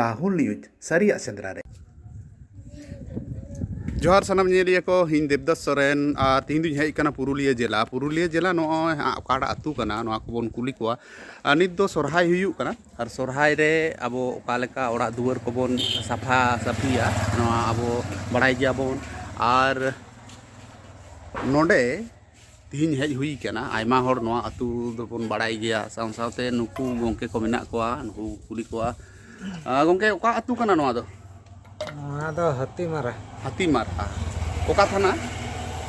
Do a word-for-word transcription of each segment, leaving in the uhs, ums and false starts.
ᱟᱦᱩᱞ news, ᱥᱟᱹᱨᱤᱭᱟᱜ ᱥᱮᱸᱫᱽᱨᱟ ᱨᱮ᱾ ᱡᱚᱦᱟᱨ ᱥᱟᱱᱟᱢ ᱧᱮᱧᱮᱞᱤᱭᱟᱹ ᱠᱚ, ᱤᱧ ᱫᱮᱵᱽᱫᱟᱥ ᱥᱚᱨᱮᱱ, ᱟᱨ ᱛᱤᱦᱤᱧ ᱫᱩᱧ ᱦᱮᱡ ᱟᱠᱟᱱᱟ ᱯᱩᱨᱩᱞᱤᱭᱟᱹ ᱡᱮᱞᱟ᱾ ᱯᱩᱨᱩᱞᱤᱭᱟᱹ ᱡᱮᱞᱟ ᱱᱚᱜᱼᱚᱭ ᱦᱟᱸᱜ ᱚᱠᱟᱴᱟᱜ ᱟᱹᱛᱩ ᱠᱟᱱᱟ, ᱱᱚᱣᱟ ᱠᱚᱵᱚᱱ ᱠᱩᱞᱤ ᱠᱚᱣᱟ᱾ ᱟᱨ ᱱᱤᱛ ᱫᱚ ᱥᱚᱨᱦᱟᱭ ᱦᱩᱭᱩᱜ ᱠᱟᱱᱟ, ᱟᱨ ᱥᱚᱨᱦᱟᱭ ᱨᱮ ᱟᱵᱚ ᱚᱠᱟ ᱞᱮᱠᱟ ᱚᱲᱟᱜ ᱫᱩᱣᱟᱹᱨ ᱠᱚᱵᱚᱱ ᱥᱟᱯᱷᱟ ᱥᱟᱹᱯᱷᱤᱭᱟ, ᱱᱚᱣᱟ ᱟᱵᱚ ᱵᱟᱲᱟᱭ ᱜᱮᱭᱟᱵᱚᱱ᱾ ᱟᱨ ᱱᱚᱰᱮ ᱛᱤᱦᱤᱧ ᱦᱮᱡ ᱦᱩᱭ ᱠᱟᱱᱟ, ᱟᱭᱢᱟ ᱦᱚᱲ ᱱᱚᱣᱟ ᱟᱹᱛᱩ ᱫᱚᱵᱚᱱ ᱵᱟᱲᱟᱭ ᱜᱮᱭᱟ, ᱥᱟᱶ ᱥᱟᱶᱛᱮ ᱱᱩᱠᱩ ᱜᱚᱢᱠᱮ ᱠᱚ ᱢᱮᱱᱟᱜ ᱠᱚᱣᱟ, ᱱᱩᱠᱩ ᱠᱩᱞᱤ ᱠᱚᱣᱟ᱾ ᱟᱨ ᱜᱚᱢᱠᱮ, ᱚᱠᱟ ᱟᱹᱛᱩ ᱠᱟᱱᱟ ᱱᱚᱣᱟ ᱫᱚ? ᱱᱚᱣᱟ ᱫᱚ ᱦᱟᱹᱛᱤᱢᱟᱨᱟ᱾ ᱦᱟᱹᱛᱤᱢᱟᱨᱟ᱾ ᱚᱠᱟ ᱛᱷᱟᱱᱟ?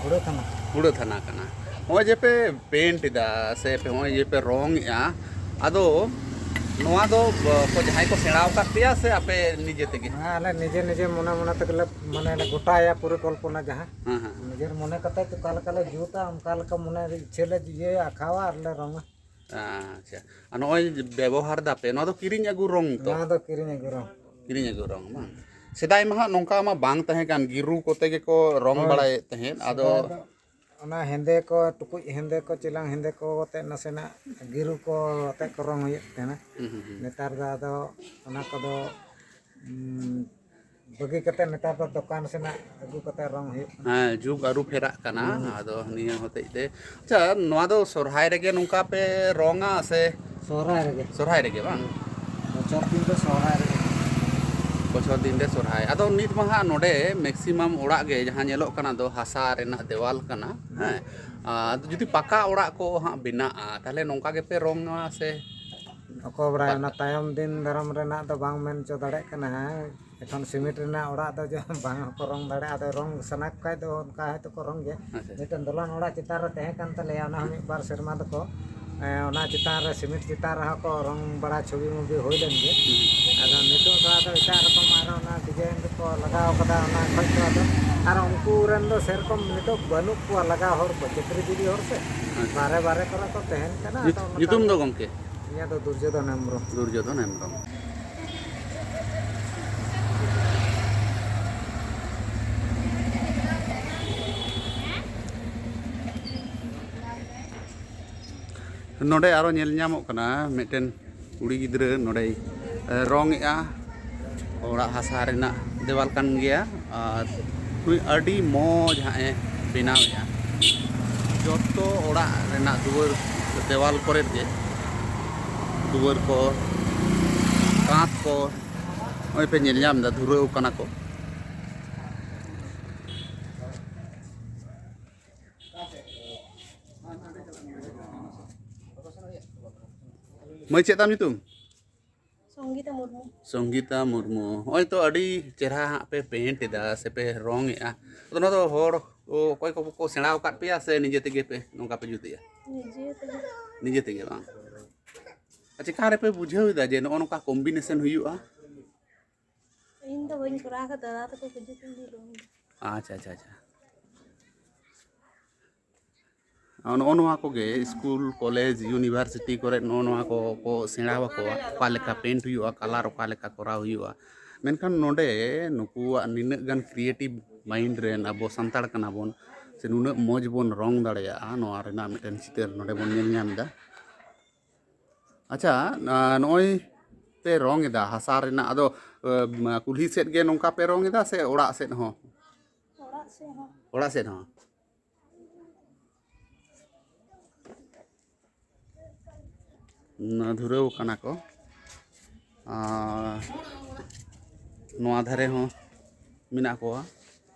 ᱦᱩᱲᱟᱹ ᱛᱷᱟᱱᱟ᱾ ᱦᱩᱲᱟᱹ ᱛᱷᱟᱱᱟ ᱠᱟᱱᱟ᱾ ᱱᱚᱜᱼᱚᱭ ᱡᱮ ᱯᱮ ᱯᱮᱱᱴ ᱮᱫᱟ, ᱥᱮ ᱯᱮ, ᱱᱚᱜᱼᱚᱭ ᱡᱮ ᱯᱮ ᱨᱚᱝ ᱮᱜᱼᱟ, ᱟᱫᱚ ᱱᱚᱣᱟ ᱫᱚ ᱠᱚ ᱡᱟᱦᱟᱸᱭ ᱠᱚ ᱥᱮᱬᱟ ᱟᱠᱟᱫ ᱯᱮᱭᱟ, ᱥᱮ ᱟᱯᱮ ᱱᱤᱡᱮ ᱛᱮᱜᱮ? ᱦᱮᱸ, ᱟᱞᱮ ᱱᱤᱡᱮ ᱱᱤᱡᱮ ᱢᱚᱱᱮ ᱢᱚᱱᱮ ᱛᱮᱜᱮ ᱞᱮ, ᱢᱟᱱᱮ, ᱞᱮ ᱜᱚᱴᱟᱭᱟ ᱯᱚᱨᱤᱠᱚᱞᱯᱚᱱᱟ ᱡᱟᱦᱟᱸ᱾ ᱦᱮᱸ, ᱦᱮᱸ᱾ ᱱᱤᱡᱮᱨ ᱢᱚᱱᱮ ᱠᱟᱛᱮ ᱚᱠᱟ ᱞᱮᱠᱟ ᱞᱮ ᱡᱩᱛᱟ, ᱚᱱᱠᱟ ᱞᱮᱠᱟ ᱢᱚᱱᱮ ᱤᱪᱪᱷᱟᱹ ᱞᱮ ᱤᱭᱟᱹᱭᱟ, ᱟᱸᱠᱷᱟᱣᱟ ᱟᱨ ᱞᱮ ᱨᱚᱝᱟ᱾ ᱟᱪᱪᱷᱟ, ᱟᱨ ᱱᱚᱜᱼᱚᱭ ᱵᱮᱵᱚᱦᱟᱨ ᱫᱟᱯᱮ, ᱱᱚᱣᱟ ᱫᱚ ᱠᱤᱨᱤᱧ ᱟᱹᱜᱩ ᱨᱚᱝ ᱛᱚ? ᱱᱚᱣᱟ ᱫᱚ ᱠᱤᱨᱤᱧ ᱟᱹᱜᱩ ᱨᱚᱝ᱾ ᱠᱤᱨᱤᱧ ᱟᱹᱜᱩ ᱨᱚᱝ ᱵᱟᱝ? ᱥᱮᱫᱟᱭ ᱢᱟ ᱦᱟᱸᱜ ᱱᱚᱝᱠᱟ ᱢᱟ ᱵᱟᱝ ᱛᱟᱦᱮᱸ ᱠᱟᱱ, ᱜᱤᱨᱩ ᱠᱚᱛᱮ ᱜᱮᱠᱚ ᱨᱚᱝ ᱦᱳᱭ᱾ ᱵᱟᱲᱟᱭᱮᱫ ᱛᱟᱦᱮᱸᱫ᱾ ᱟᱫᱚ ᱥᱮᱫᱟᱭ ᱫᱚ ᱚᱱᱟ ᱦᱮᱸᱫᱮ ᱠᱚ, ᱴᱩᱠᱩᱡ ᱦᱮᱸᱫᱮ ᱠᱚ, ᱪᱮᱞᱟᱝ ᱦᱮᱸᱫᱮ ᱠᱚ ᱟᱛᱮ ᱱᱟᱥᱮᱱᱟᱜ ᱜᱤᱨᱩ ᱠᱚ ᱟᱛᱮ ᱠᱚ ᱨᱚᱝ ᱦᱩᱭᱩᱜ ᱛᱟᱦᱮᱱᱟ᱾ ᱦᱩᱸ, ᱦᱩᱸ, ᱦᱩᱸ᱾ ᱱᱮᱛᱟᱨ ᱫᱚ ᱟᱫᱚ ᱚᱱᱟ ᱠᱚᱫᱚ, ᱩᱸ, ᱵᱟᱹᱜᱤ ᱠᱟᱛᱮ ᱱᱮᱛᱟᱨ ᱫᱚ ᱫᱚᱠᱟᱱ ᱥᱮᱱᱟᱜ ᱟᱹᱜᱩ ᱠᱟᱛᱮ ᱨᱚᱝ ᱦᱩᱭᱩᱜ ᱠᱟᱱᱟ᱾ ᱦᱮᱸ, ᱡᱩᱜᱽ ᱟᱹᱨᱩ ᱯᱷᱮᱨᱟᱜ ᱠᱟᱱᱟ᱾ ᱦᱩᱸ᱾ ᱟᱫᱚ ᱱᱤᱭᱟᱹ ᱦᱚᱛᱮᱡ ᱛᱮ, ᱟᱪᱪᱷᱟ, ᱱᱚᱣᱟ ᱫᱚ ᱥᱚᱨᱦᱟᱭ ᱨᱮᱜᱮ ᱱᱚᱝᱠᱟ ᱯᱮ ᱨᱚᱝᱟ ᱥᱮ? ᱥᱚᱦᱨᱟᱭ ᱨᱮᱜᱮ᱾ ᱥᱚᱨᱦᱟᱭ ᱨᱮᱜᱮ ᱵᱟᱝ? ᱵᱚᱪᱷᱚᱨ ᱫᱤᱱ ᱫᱚ ᱥᱚᱦᱨᱟᱭ ᱨᱮᱜᱮ᱾ ᱵᱚᱪᱷᱚᱨ ᱫᱤᱱ ᱨᱮ ᱥᱚᱨᱦᱟᱭ᱾ ᱟᱫᱚ ᱱᱤᱛ ᱢᱟ ᱦᱟᱸᱜ ᱱᱚᱰᱮ maximum ᱚᱲᱟᱜ ᱜᱮ ᱡᱟᱦᱟᱸ ᱧᱮᱞᱚᱜ ᱠᱟᱱᱟ ᱫᱚ ᱦᱟᱥᱟ ᱨᱮᱱᱟᱜ ᱫᱮᱣᱟᱞ ᱠᱟᱱᱟ, ᱦᱮᱸ᱾ ᱟᱨ ᱡᱩᱫᱤ ᱯᱟᱠᱟ ᱚᱲᱟᱜ ᱠᱚ ᱦᱟᱸᱜ ᱵᱮᱱᱟᱜᱼᱟ, ᱛᱟᱦᱞᱮ ᱱᱚᱝᱠᱟ ᱜᱮᱯᱮ ᱨᱚᱝᱟ ᱥᱮ? ᱚᱠᱚᱭ ᱵᱟᱲᱟᱭ, ᱚᱠᱟ ᱚᱱᱟ ᱞᱮᱠᱟ? ᱛᱟᱭᱚᱢ ᱫᱤᱱ ᱫᱟᱨᱟᱢ ᱨᱮᱱᱟᱜ ᱫᱚ ᱵᱟᱝ ᱢᱮᱱ ᱦᱚᱪᱚ ᱫᱟᱲᱮᱭᱟᱜ ᱠᱟᱱᱟ᱾ ᱦᱮᱸ, ᱮᱠᱷᱚᱱ ᱥᱤᱢᱮᱱᱴ ᱨᱮᱱᱟᱜ ᱚᱲᱟᱜ ᱫᱚ ᱡᱮ ᱵᱟᱝ ᱦᱚᱸᱠᱚ ᱨᱚᱝ ᱫᱟᱲᱮᱭᱟᱜᱼᱟ᱾ ᱟᱫᱚ ᱨᱚᱝ ᱥᱟᱱᱟ ᱠᱚ ᱠᱷᱟᱡ ᱫᱚ ᱚᱱᱠᱟ ᱦᱚᱭᱛᱳ ᱠᱚ ᱨᱚᱝ ᱜᱮᱭᱟ᱾ ᱟᱪᱪᱷᱟ᱾ ᱢᱤᱫᱴᱮᱱ ᱫᱚᱞᱟᱱ ᱚᱲᱟᱜ ᱪᱮᱛᱟᱱ ᱨᱮ ᱛᱟᱦᱮᱸ ᱠᱟᱱ ᱛᱟᱞᱮᱭᱟ, ᱚᱱᱟ ᱦᱚᱸ ᱢᱤᱫ ᱵᱟᱨ ᱥᱮᱨᱢᱟ ᱫᱚᱠᱚ, ᱮᱸ, ᱚᱱᱟ ᱪᱮᱛᱟᱱ ᱨᱮ, ᱥᱤᱢᱮᱱᱴ ᱪᱮᱛᱟᱱ ᱨᱮᱦᱚᱸ ᱠᱚ ᱨᱚᱝ ᱵᱟᱲᱟ, ᱪᱷᱚᱵᱤ ᱢᱩᱵᱤ ᱦᱩᱭ ᱞᱮᱱ ᱜᱮ᱾ ᱦᱩᱸ᱾ ᱟᱫᱚ ᱱᱤᱛᱚᱜ ᱫᱚ ᱟᱫᱚ ᱮᱴᱟᱜ ᱨᱚᱠᱚᱢ ᱟᱨᱚ ᱚᱱᱟ ᱰᱤᱡᱟᱭᱤᱱ ᱫᱚᱠᱚ ᱞᱟᱜᱟᱣ ᱠᱟᱫᱟ, ᱚᱱᱟ ᱠᱷᱚᱡ ᱫᱚ ᱟᱫᱚ, ᱟᱨ ᱩᱱᱠᱩ ᱨᱮᱱ ᱫᱚ ᱥᱮᱨᱚᱠᱚᱢ ᱱᱤᱛᱚᱜ ᱵᱟᱹᱱᱩᱜ ᱠᱚᱣᱟ ᱞᱟᱜᱟᱣ ᱦᱚᱲ ᱠᱚ, ᱪᱟᱹᱠᱨᱤ ᱡᱤᱵᱤ ᱦᱚᱲ ᱥᱮ᱾ ᱟᱪᱪᱷᱟ᱾ ᱵᱟᱨᱦᱮ ᱵᱟᱨᱦᱮ ᱠᱚᱨᱮ ᱠᱚ ᱛᱟᱦᱮᱱ ᱠᱟᱱᱟ᱾ ᱧᱩᱛ-, ᱟᱫᱚ ᱚᱱᱟ ᱧᱩᱛᱩᱢ ᱫᱚ ᱜᱚᱢᱠᱮ? ᱤᱧᱟᱹᱜ ᱫᱚ ᱫᱩᱨᱡᱳᱫᱷᱚᱱ ᱦᱮᱢᱵᱨᱚᱢ᱾ ᱫᱩᱨᱡᱳᱫᱷᱚᱱ ᱦᱮᱢᱵᱨᱚᱢ᱾ ᱱᱚᱰᱮ ᱟᱨᱚ ᱧᱮᱞ ᱧᱟᱢᱚᱜ ᱠᱟᱱᱟ ᱢᱤᱫᱴᱮᱱ ᱠᱩᱲᱤ ᱜᱤᱫᱽᱨᱟᱹ ᱱᱚᱰᱮᱭ, ᱮ, ᱨᱚᱝ ᱮᱜᱼᱟ᱾ ᱚᱲᱟᱜ ᱦᱟᱥᱟ ᱨᱮᱱᱟᱜ ᱫᱮᱣᱟᱞ ᱠᱟᱱ ᱜᱮᱭᱟ᱾ ᱟᱨ ᱱᱩᱭ ᱟᱹᱰᱤ ᱢᱚᱡᱽ ᱦᱟᱸᱜ ᱮ ᱵᱮᱱᱟᱣᱮᱫᱼᱟ᱾ ᱡᱚᱛᱚ ᱚᱲᱟᱜ ᱨᱮᱱᱟᱜ ᱫᱩᱣᱟᱹᱨ ᱫᱮᱣᱟᱞ ᱠᱚᱨᱮ ᱜᱮ, ᱫᱩᱣᱟᱹᱨ ᱠᱚ, ᱠᱟᱸᱛ ᱠᱚ, ᱱᱚᱜᱼᱚᱭ ᱯᱮ ᱧᱮᱞ ᱧᱟᱢ ᱮᱫᱟ, ᱫᱷᱩᱨᱟᱹᱣ ᱠᱟᱱᱟ ᱠᱚ᱾ ᱢᱟᱹᱭ, ᱪᱮᱫ ᱛᱟᱢ ᱧᱩᱛᱩᱢ? ᱥᱚᱝᱜᱤᱛᱟ ᱢᱩᱨᱢᱩ᱾ ᱥᱚᱝᱜᱤᱛᱟ ᱢᱩᱨᱢᱩ, ᱱᱚᱜᱼᱚᱭ ᱛᱚ ᱟᱹᱰᱤ ᱪᱮᱦᱨᱟ ᱦᱟᱸᱜ ᱯᱮ ᱯᱮᱱᱴ ᱮᱫᱟ ᱥᱮ ᱯᱮ ᱨᱚᱝ ᱮᱫᱼᱟ᱾ ᱟᱫᱚ ᱱᱚᱣᱟ ᱫᱚ ᱦᱚᱲ ᱠᱚ, ᱚᱠᱚᱭ ᱠᱚᱠᱚ ᱥᱮᱬᱟ ᱟᱠᱟᱫ ᱯᱮᱭᱟ ᱥᱮ ᱱᱤᱡᱮ ᱛᱮᱜᱮ ᱯᱮ ᱱᱚᱝᱠᱟ ᱯᱮ ᱡᱩᱛ ᱮᱫᱼᱟ? ᱱᱤᱡᱮ ᱛᱮᱜᱮ᱾ ᱱᱤᱡᱮ ᱛᱮᱜᱮ ᱵᱟᱝ? ᱟᱨ ᱪᱮᱠᱟ ᱨᱮᱯᱮ ᱵᱩᱡᱷᱟᱹᱣ ᱮᱫᱟ ᱡᱮ ᱱᱚᱜᱼᱚ ᱱᱚᱝᱠᱟ ᱠᱚᱢᱵᱤᱱᱮᱥᱚᱱ ᱦᱩᱭᱩᱜᱼᱟ? ᱤᱧ ᱫᱚ ᱵᱟᱹᱧ ᱠᱚᱨᱟᱣ ᱟᱠᱟᱫᱟ, ᱫᱟᱫᱟ ᱛᱟᱠᱚ ᱠᱚ ᱡᱩᱛ ᱤᱧ ᱫᱚ᱾ ᱟᱪᱪᱷᱟ, ᱟᱪᱪᱷᱟ, ᱟᱪᱪᱷᱟ᱾ ᱱᱚᱜᱼᱚ ᱱᱚᱣᱟ ᱠᱚᱜᱮ ᱥᱠᱩᱞ, ᱠᱚᱞᱮᱡᱽ, ᱤᱭᱩᱱᱤᱵᱷᱟᱨᱥᱤᱴᱤ ᱠᱚᱨᱮ ᱱᱚᱜᱼᱚ ᱱᱚᱣᱟ ᱠᱚ ᱠᱚ ᱥᱮᱬᱟ ᱟᱠᱚᱣᱟ, ᱚᱠᱟ ᱞᱮᱠᱟ ᱯᱮᱱᱴ ᱦᱩᱭᱩᱜᱼᱟ, ᱠᱟᱞᱟᱨ ᱚᱠᱟ ᱞᱮᱠᱟ ᱠᱚᱨᱟᱣ ᱦᱩᱭᱩᱜᱼᱟ᱾ ᱢᱮᱱᱠᱷᱟᱱ ᱱᱚᱰᱮ ᱱᱩᱠᱩᱣᱟᱜ ᱱᱤᱱᱟᱹᱜ ᱜᱟᱱ ᱠᱨᱤᱭᱮᱴᱤᱵᱷ ᱢᱟᱭᱤᱱᱰ ᱨᱮᱱ ᱟᱵᱚ ᱥᱟᱱᱛᱟᱲ ᱠᱟᱱᱟ ᱵᱚᱱ, ᱥᱮ ᱱᱩᱱᱟᱹᱜ ᱢᱚᱡᱽ ᱵᱚᱱ ᱨᱚᱝ ᱫᱟᱲᱮᱭᱟᱜᱼᱟ, ᱱᱚᱣᱟ ᱨᱮᱱᱟᱜ ᱢᱤᱫᱴᱮᱱ ᱪᱤᱛᱟᱹᱨ ᱱᱚᱰᱮ ᱵᱚᱱ ᱧᱮᱞ ᱧᱟᱢ ᱮᱫᱟ᱾ ᱟᱪᱪᱷᱟ, ᱱᱚᱜᱼᱚᱭ ᱯᱮ ᱨᱚᱝ ᱮᱫᱟ ᱦᱟᱥᱟ ᱨᱮᱱᱟᱜ, ᱟᱫᱚ ᱠᱩᱞᱦᱤ ᱥᱮᱫ ᱜᱮ ᱱᱚᱝᱠᱟ ᱯᱮ ᱨᱚᱝ ᱮᱫᱟ ᱥᱮ ᱚᱲᱟᱜ ᱥᱮᱫ ᱦᱚᱸ? ᱚᱲᱟᱜ ᱥᱮᱫ ᱦᱚᱸ᱾ ᱚᱲᱟᱜ ᱥᱮᱫ ᱦᱚᱸ᱾ ᱫᱷᱩᱨᱟᱹᱣ ᱠᱟᱱᱟ ᱠᱚ᱾ ᱟᱨ ᱱᱚᱣᱟ ᱫᱷᱟᱨᱮ ᱦᱚᱸ ᱢᱮᱱᱟᱜ ᱠᱚᱣᱟ᱾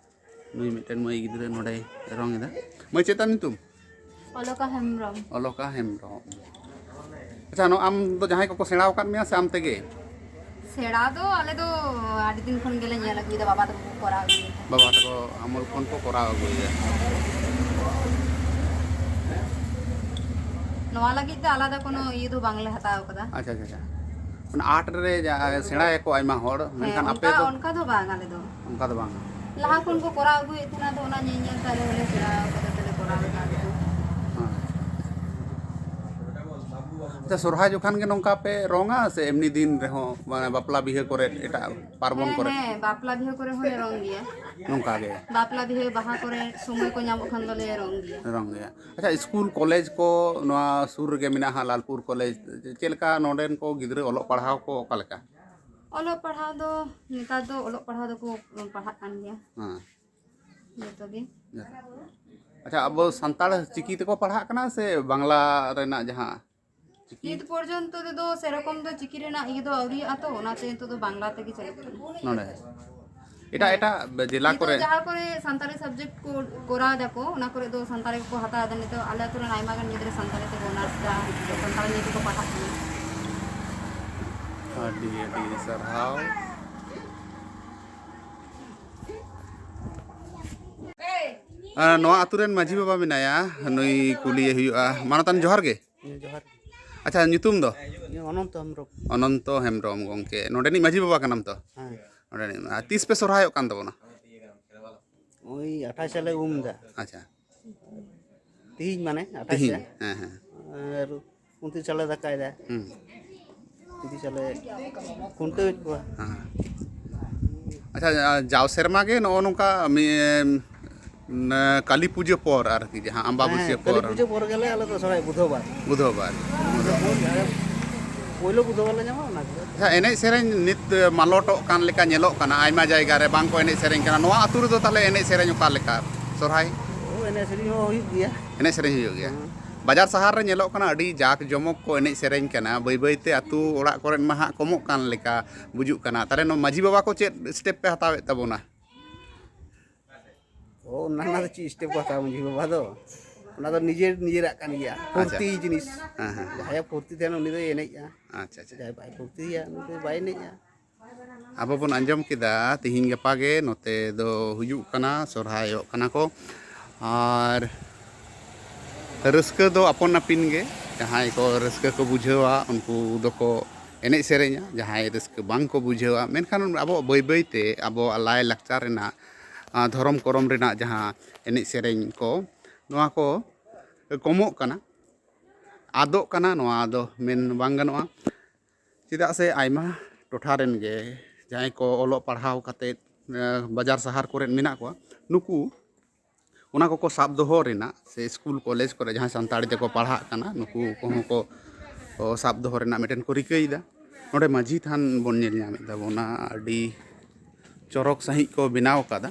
ᱱᱩᱭ ᱢᱤᱫᱴᱮᱱ ᱢᱟᱹᱭ ᱜᱤᱫᱽᱨᱟᱹ ᱱᱚᱰᱮᱭ ᱨᱚᱝ ᱮᱫᱟ᱾ ᱢᱟᱹᱭ, ᱪᱮᱫ ᱛᱟᱢ ᱧᱩᱛᱩᱢ? ᱚᱞᱚᱠᱟ ᱦᱮᱢᱵᱨᱚᱢ᱾ ᱚᱞᱚᱠᱟ ᱦᱮᱢᱵᱨᱚᱢ᱾ ᱟᱪᱪᱷᱟ, ᱱᱚᱣᱟ ᱟᱢ ᱫᱚ ᱡᱟᱦᱟᱸᱭ ᱠᱚᱠᱚ ᱥᱮᱬᱟ ᱟᱠᱟᱫ ᱢᱮᱭᱟ ᱥᱮ ᱟᱢ ᱛᱮᱜᱮ? ᱥᱮᱬᱟ ᱫᱚ ᱟᱞᱮ ᱫᱚ ᱟᱹᱰᱤ ᱫᱤᱱ ᱠᱷᱚᱱ ᱜᱮᱞᱮ ᱧᱮᱞ ᱟᱹᱜᱩᱭᱮᱫᱟ, ᱵᱟᱵᱟ ᱛᱟᱠᱚ ᱠᱚ ᱠᱚᱨᱟᱣ ᱟᱹᱜᱩᱭᱮᱫᱟ᱾ ᱵᱟᱵᱟ ᱛᱟᱠᱚ ᱟᱢᱚᱞ ᱠᱷᱚᱱ ᱠᱚ ᱠᱚᱨᱟᱣ ᱟᱹᱜᱩᱭᱮᱫᱟ᱾ ᱱᱚᱣᱟ ᱞᱟᱹᱜᱤᱫ ᱫᱚ ᱟᱞᱟᱫᱟ ᱠᱳᱱᱳ ᱤᱭᱟᱹ ᱫᱚ ᱵᱟᱝᱞᱮ ᱦᱟᱛᱟᱣ ᱟᱠᱟᱫᱟ᱾ ᱟᱪᱪᱷᱟ, ᱟᱪᱪᱷᱟ, ᱟᱪᱪᱷᱟ᱾ ᱢᱟᱱᱮ ᱟᱨᱴ ᱨᱮ ᱡᱟ-, ᱥᱮᱬᱟᱭᱟᱠᱚ ᱟᱭᱢᱟ ᱦᱚᱲ, ᱦᱮᱸ, ᱢᱮᱱᱠᱷᱟᱱ ᱟᱯᱮ ᱚᱱᱠᱟ, ᱫᱚ? ᱚᱱᱠᱟ ᱫᱚ ᱵᱟᱝ ᱟᱞᱮ ᱫᱚ᱾ ᱚᱱᱠᱟ ᱫᱚ ᱵᱟᱝ? ᱞᱟᱦᱟ ᱠᱷᱚᱱ ᱠᱚ ᱠᱚᱨᱟᱣ ᱟᱹᱜᱩᱭᱮᱫ ᱛᱟᱦᱮᱱᱟ, ᱟᱫᱚ ᱚᱱᱟ ᱧᱮᱞ ᱧᱮᱞ ᱛᱮ ᱟᱞᱮ ᱦᱚᱸᱞᱮ ᱥᱮᱬᱟ ᱟᱠᱟᱫᱟ, ᱟᱞᱮ ᱦᱚᱸ᱾ ᱦᱮᱸ᱾ ᱟᱪᱪᱷᱟ, ᱥᱚᱨᱦᱟᱭ ᱡᱚᱠᱷᱟᱱ ᱜᱮ ᱱᱚᱝᱠᱟ ᱯᱮ ᱨᱚᱝᱟ ᱥᱮ ᱮᱢᱱᱤ ᱫᱤᱱ ᱨᱮᱦᱚᱸ, ᱢᱟᱱᱮ ᱵᱟᱯᱞᱟ ᱵᱤᱦᱟᱹ ᱠᱚᱨᱮ, ᱮᱴᱟᱜ ᱯᱟᱨᱵᱚᱱ ᱦᱮᱸ, ᱠᱚᱨᱮ? ᱦᱮᱸ, ᱵᱟᱯᱞᱟ ᱵᱤᱦᱟᱹ ᱠᱚᱨᱮ ᱦᱚᱸᱞᱮ ᱨᱚᱝ ᱜᱮᱭᱟ᱾ ᱱᱚᱝᱠᱟ ᱜᱮ? ᱵᱟᱯᱞᱟ ᱵᱤᱦᱟᱹ, ᱵᱟᱦᱟ ᱠᱚᱨᱮ ᱥᱚᱢᱚᱭ ᱠᱚ ᱧᱟᱢᱚᱜ ᱠᱷᱟᱱ ᱫᱚᱞᱮ ᱨᱚᱝ ᱜᱮᱭᱟ᱾ ᱨᱚᱝ ᱜᱮᱭᱟ᱾ ᱟᱪᱪᱷᱟ, ᱥᱠᱩᱞ, ᱠᱚᱞᱮᱡᱽ ᱠᱚ ᱱᱚᱣᱟ ᱥᱩᱨ ᱨᱮᱜᱮ ᱢᱮᱱᱟᱜᱼᱟ, ᱞᱟᱞᱯᱩᱨ ᱠᱚᱞᱮᱡᱽ, ᱪᱮᱫ ᱞᱮᱠᱟ ᱱᱚᱰᱮᱱ ᱠᱚ ᱜᱤᱫᱽᱨᱟᱹ ᱚᱞᱚᱜ ᱯᱟᱲᱦᱟᱣ ᱠᱚ ᱚᱠᱟ ᱞᱮᱠᱟ? ᱚᱞᱚᱜ ᱯᱟᱲᱦᱟᱣ ᱫᱚ ᱱᱮᱛᱟᱨ ᱫᱚ ᱚᱞᱚᱜ ᱯᱟᱲᱦᱟᱣ ᱫᱚᱠᱚ ᱯᱟᱲᱦᱟᱜ ᱠᱟᱱ ᱜᱮᱭᱟ ᱦᱮᱸ ᱡᱚᱛᱚ ᱜᱮ᱾ ᱟᱪᱪᱷᱟ, ᱟᱵᱚ ᱥᱟᱱᱛᱟᱲ ᱪᱤᱠᱤ ᱛᱮᱠᱚ ᱯᱟᱲᱦᱟᱜ ᱠᱟᱱᱟ ᱥᱮ ᱵᱟᱝᱞᱟ ᱨᱮᱱᱟᱜ ᱡᱟᱦᱟᱸ ᱪᱤᱠᱤ? ᱱᱤᱛ ᱯᱚᱨᱡᱚᱱᱛᱚ ᱛᱮᱫᱚ ᱥᱮᱨᱚᱠᱚᱢ ᱫᱚ ᱪᱤᱠᱤ ᱨᱮᱱᱟᱜ ᱤᱭᱟᱹ ᱫᱚ ᱟᱹᱣᱨᱤᱭᱟᱜᱼᱟ, ᱛᱚ ᱚᱱᱟᱛᱮ ᱱᱤᱛᱚᱜ ᱫᱚ ᱵᱟᱝᱞᱟ ᱛᱮᱜᱮ ᱪᱟᱞᱟᱜ ᱠᱟᱱᱟ᱾ ᱱᱚᱰᱮ ᱮᱴᱟᱜ ᱮᱴᱟᱜ ᱡᱮᱞᱟ ᱱᱤᱛᱚᱜ ᱠᱚᱨᱮ? ᱡᱟᱦᱟᱸ ᱠᱚᱨᱮ ᱥᱟᱱᱛᱟᱲᱤ subject ᱠᱚ ᱠᱚᱨᱟᱣ ᱫᱟᱠᱚ, ᱚᱱᱟ ᱠᱚᱨᱮ ᱫᱚ ᱥᱟᱱᱛᱟᱲᱤ ᱠᱚᱠᱚ ᱦᱟᱛᱟᱣ ᱮᱫᱟ᱾ ᱱᱤᱛᱚᱜ ᱟᱞᱮ ᱟᱹᱛᱩ ᱨᱮᱱ ᱟᱭᱢᱟ ᱜᱟᱱ ᱜᱤᱫᱽᱨᱟᱹ ᱥᱟᱱᱛᱟᱲᱤ ᱛᱮᱠᱚ ᱚᱱᱟᱨᱥ ᱮᱫᱟ, ᱥᱟᱱᱛᱟᱲᱤ ᱱᱤᱭᱮ ᱛᱮᱠᱚ ᱯᱟᱲᱦᱟᱜ ᱠᱟᱱᱟ᱾ ᱟᱹᱰᱤ ᱟᱹᱰᱤ ᱥᱟᱨᱦᱟᱣ᱾ ᱟᱨ ᱱᱚᱣᱟ ᱟᱹᱛᱩ ᱨᱮᱱ ᱢᱟᱹᱡᱷᱤ ᱵᱟᱵᱟ ᱢᱮᱱᱟᱭᱟ, ᱱᱩᱭ ᱠᱩᱞᱤᱭᱮ ᱦᱩᱭᱩᱜᱼᱟ᱾ ᱢᱟᱱᱚᱛᱟᱱ, ᱡᱚᱦᱟᱨ ᱜᱮ᱾ ᱦᱮᱸ, ᱡᱚᱦᱟᱨ ᱜᱮ᱾ ᱟᱪᱪᱷᱟ, ᱧᱩᱛᱩᱢ ᱫᱚ? ᱤᱧ ᱚᱱᱚᱱᱛᱚ ᱦᱮᱢᱵᱨᱚᱢ᱾ ᱚᱱᱚᱱᱛᱚ ᱦᱮᱢᱵᱨᱚᱢ ᱜᱚᱢᱠᱮ, ᱱᱚᱰᱮᱱᱤᱡ ᱢᱟᱹᱡᱷᱤ ᱵᱟᱵᱟ ᱠᱟᱱᱟᱢ ᱛᱚ? ᱦᱮᱸ᱾ ᱱᱚᱰᱮᱱᱤᱡ᱾ ᱟᱨ ᱛᱤᱥ ᱯᱮ ᱥᱚᱨᱦᱟᱭᱚᱜ ᱠᱟᱱ ᱛᱟᱵᱚᱱᱟ? ᱳᱭ ᱟᱴᱷᱟᱥ ᱥᱟᱞᱮ ᱩᱢ ᱮᱫᱟ᱾ ᱟᱪᱪᱷᱟ᱾ ᱛᱤᱦᱤᱧ ᱢᱟᱱᱮ ᱟᱴᱷᱟᱥ ᱛᱤᱦᱤᱧ? ᱥᱮ? ᱦᱮᱸ, ᱦᱮᱸ᱾ ᱟᱨ ᱩᱱᱛᱨᱤᱥ ᱥᱟᱞᱮ ᱫᱟᱠᱟᱭᱮᱫᱟ᱾ ᱦᱩᱸ᱾ ᱩᱱᱛᱨᱤᱥ ᱥᱟᱞᱮ ᱠᱷᱩᱱᱴᱟᱹᱣᱮᱫ ᱠᱚᱣᱟ᱾ ᱦᱮᱸ᱾ ᱟᱪᱪᱷᱟ, ᱡᱟᱣ ᱥᱮᱨᱢᱟ ᱜᱮ ᱱᱚᱜᱼᱚ ᱱᱚᱝᱠᱟ ᱢᱤ-, ᱮᱢ, ᱱᱟ-, ᱠᱟᱹᱞᱤ ᱯᱩᱡᱟᱹ ᱯᱚᱨ ᱟᱨᱠᱤ, ᱡᱟᱦᱟᱸ ᱟᱢᱵᱟᱵᱟᱹᱥᱭᱟᱹ ᱦᱮᱸ, ᱠᱟᱹᱞᱤ ᱯᱚᱨ᱾ ᱯᱩᱡᱟᱹ ᱯᱚᱨ ᱜᱮᱞᱮ ᱟᱞᱮ ᱫᱚ ᱥᱚᱨᱦᱟᱭ ᱵᱩᱫᱷᱚᱵᱟᱨ᱾ ᱵᱩᱫᱷᱚᱵᱟᱨ᱾ ᱯᱳᱭᱞᱳ ᱵᱩᱫᱷᱚᱵᱟᱨ ᱞᱮ ᱧᱟᱢᱟ ᱚᱱᱟ ᱜᱮ᱾ ᱟᱪᱪᱷᱟ, ᱮᱱᱮᱡ ᱥᱮᱨᱮᱧ ᱱᱤᱛ ᱢᱟᱞᱚᱴᱚᱜ ᱠᱟᱱ ᱞᱮᱠᱟ ᱧᱮᱞᱚᱜ ᱠᱟᱱᱟ, ᱟᱭᱢᱟ ᱡᱟᱭᱜᱟ ᱨᱮ ᱵᱟᱝ ᱠᱚ ᱮᱱᱮᱡ ᱥᱮᱨᱮᱧ ᱠᱟᱱᱟ᱾ ᱱᱚᱣᱟ ᱟᱹᱛᱩ ᱨᱮᱫᱚ ᱛᱟᱦᱞᱮ ᱮᱱᱮᱡ ᱥᱮᱨᱮᱧ ᱚᱠᱟ ᱞᱮᱠᱟ ᱥᱚᱨᱦᱟᱭ? ᱳ, ᱮᱱᱮᱡ ᱥᱮᱨᱮᱧ ᱦᱚᱸ ᱦᱩᱭᱩᱜ ᱜᱮᱭᱟ᱾ ᱮᱱᱮᱡ ᱥᱮᱨᱮᱧ ᱦᱩᱭᱩᱜ ᱜᱮᱭᱟ᱾ ᱦᱮᱸ᱾ ᱵᱟᱡᱟᱨ ᱥᱟᱦᱟᱨ ᱨᱮ ᱧᱮᱞᱚᱜ ᱠᱟᱱᱟ ᱟᱹᱰᱤ ᱡᱟᱠ ᱡᱚᱢᱚᱠ ᱠᱚ ᱮᱱᱮᱡ ᱥᱮᱨᱮᱧ ᱠᱟᱱᱟ᱾ ᱵᱟᱹᱭ ᱵᱟᱹᱭ ᱛᱮ ᱟᱹᱛᱩ ᱚᱲᱟᱜ ᱠᱚᱨᱮᱱ ᱢᱟ ᱦᱟᱸᱜ ᱠᱚᱢᱚᱜ ᱠᱟᱱ ᱞᱮᱠᱟ ᱵᱩᱡᱩᱜ ᱠᱟᱱᱟ᱾ ᱛᱟᱦᱞᱮ ᱱᱚᱣᱟ ᱢᱟᱹᱡᱷᱤ ᱵᱟᱵᱟ ᱠᱚ ᱪᱮᱫ step ᱯᱮ ᱦᱟᱛᱟᱣᱮᱫ ᱛᱟᱵᱚᱱᱟ? ᱳ, ᱚᱱᱟ ᱨᱮᱱᱟᱜ ᱫᱚ ᱪᱮᱫ step ᱠᱚ ᱦᱟᱛᱟᱣᱟ ᱢᱟᱹᱡᱷᱤ ᱵᱟᱵᱟ ᱫᱚ? ᱚᱱᱟ ᱫᱚ ᱱᱤᱡᱮᱨ ᱱᱤᱡᱮᱨᱟᱜ ᱠᱟᱱ ᱜᱮᱭᱟ, ᱟᱪᱪᱷᱟ᱾ ᱯᱷᱩᱨᱛᱤ ᱡᱤᱱᱤᱥ᱾ ᱦᱮᱸ, ᱦᱮᱸ᱾ ᱡᱟᱦᱟᱸᱭᱟᱜ ᱯᱷᱩᱨᱛᱤ ᱛᱟᱦᱮᱱᱟ ᱩᱱᱤ ᱫᱚᱭ ᱮᱱᱮᱡᱼᱟ᱾ ᱟᱪᱪᱷᱟ, ᱟᱪᱪᱷᱟ᱾ ᱡᱟᱦᱟᱸᱭ ᱵᱟᱭ ᱯᱷᱩᱨᱛᱤᱭᱟ ᱩᱱᱤ ᱫᱚ ᱵᱟᱭ ᱮᱱᱮᱡᱼᱟ᱾ ᱟᱵᱚ ᱵᱚᱱ ᱟᱸᱡᱚᱢ ᱠᱮᱫᱟ ᱛᱤᱦᱤᱧ ᱜᱟᱯᱟ ᱜᱮ ᱱᱚᱛᱮ ᱫᱚ ᱦᱩᱭᱩᱜ ᱠᱟᱱᱟ, ᱥᱚᱨᱦᱟᱭᱚᱜ ᱠᱟᱱᱟ ᱠᱚ᱾ ᱟᱨ ᱨᱟᱹᱥᱠᱟᱹ ᱫᱚ ᱟᱯᱟᱱ ᱟᱹᱯᱤᱱ ᱜᱮ, ᱡᱟᱦᱟᱸᱭ ᱠᱚ ᱨᱟᱹᱥᱠᱟᱹ ᱠᱚ ᱵᱩᱡᱷᱟᱹᱣᱟ ᱩᱱᱠᱩ ᱫᱚᱠᱚ ᱮᱱᱮᱡ ᱥᱮᱨᱮᱧᱟ, ᱡᱟᱦᱟᱸᱭ ᱨᱟᱹᱥᱠᱟᱹ ᱵᱟᱝ ᱠᱚ ᱵᱩᱡᱷᱟᱹᱣᱟ᱾ ᱢᱮᱱᱠᱷᱟᱱ ᱟᱵᱚᱣᱟᱜ ᱵᱟᱹᱭ ᱵᱟᱹᱭ ᱛᱮ ᱟᱵᱚᱣᱟᱜ ᱞᱟᱭ ᱞᱟᱠᱪᱟᱨ ᱨᱮᱱᱟᱜ, ᱟᱸ, ᱫᱷᱚᱨᱚᱢ ᱠᱚᱨᱚᱢ ᱨᱮᱱᱟᱜ ᱡᱟᱦᱟᱸ ᱮᱱᱮᱡ ᱥᱮᱨᱮᱧ ᱠᱚ, ᱱᱚᱣᱟ ᱠᱚ ᱠᱚᱢᱚᱜ ᱠᱟᱱᱟ, ᱟᱫᱚᱜ ᱠᱟᱱᱟ, ᱱᱚᱣᱟ ᱫᱚ ᱢᱮᱱ ᱵᱟᱝ ᱜᱟᱱᱚᱜᱼᱟ᱾ ᱪᱮᱫᱟᱜ ᱥᱮ ᱟᱭᱢᱟ ᱴᱚᱴᱷᱟ ᱨᱮᱱ ᱜᱮ ᱡᱟᱦᱟᱸᱭ ᱠᱚ ᱚᱞᱚᱜ ᱯᱟᱲᱦᱟᱣ ᱠᱟᱛᱮᱫ, ᱮᱸ, ᱵᱟᱡᱟᱨ ᱥᱟᱦᱟᱨ ᱠᱚᱨᱮᱫ ᱢᱮᱱᱟᱜ ᱠᱚᱣᱟ, ᱱᱩᱠᱩ ᱚᱱᱟ ᱠᱚᱠᱚ ᱥᱟᱵ ᱫᱚᱦᱚ ᱨᱮᱱᱟᱜ, ᱥᱮ ᱥᱠᱩᱞ ᱠᱚᱞᱮᱡᱽ ᱠᱚᱨᱮ ᱡᱟᱦᱟᱸᱭ ᱥᱟᱱᱛᱟᱲᱤ ᱛᱮᱠᱚ ᱯᱟᱲᱦᱟᱜ ᱠᱟᱱᱟ, ᱱᱩᱠᱩ ᱠᱚᱦᱚᱸ ᱠᱚ, ᱠᱚ ᱥᱟᱵ ᱫᱚᱦᱚ ᱨᱮᱱᱟᱜ ᱢᱤᱫᱴᱮᱱ ᱠᱚ ᱨᱤᱠᱟᱹᱭᱮᱫᱟ᱾ ᱱᱚᱰᱮ ᱢᱟᱹᱡᱷᱤ ᱛᱷᱟᱱ ᱵᱚᱱ ᱧᱮᱞ ᱧᱟᱢᱮᱫ ᱛᱟᱵᱚᱱᱟ, ᱟᱹᱰᱤ ᱪᱚᱨᱚᱠ ᱥᱟᱺᱦᱤᱡ ᱠᱚ ᱵᱮᱱᱟᱣ ᱟᱠᱟᱫᱟ᱾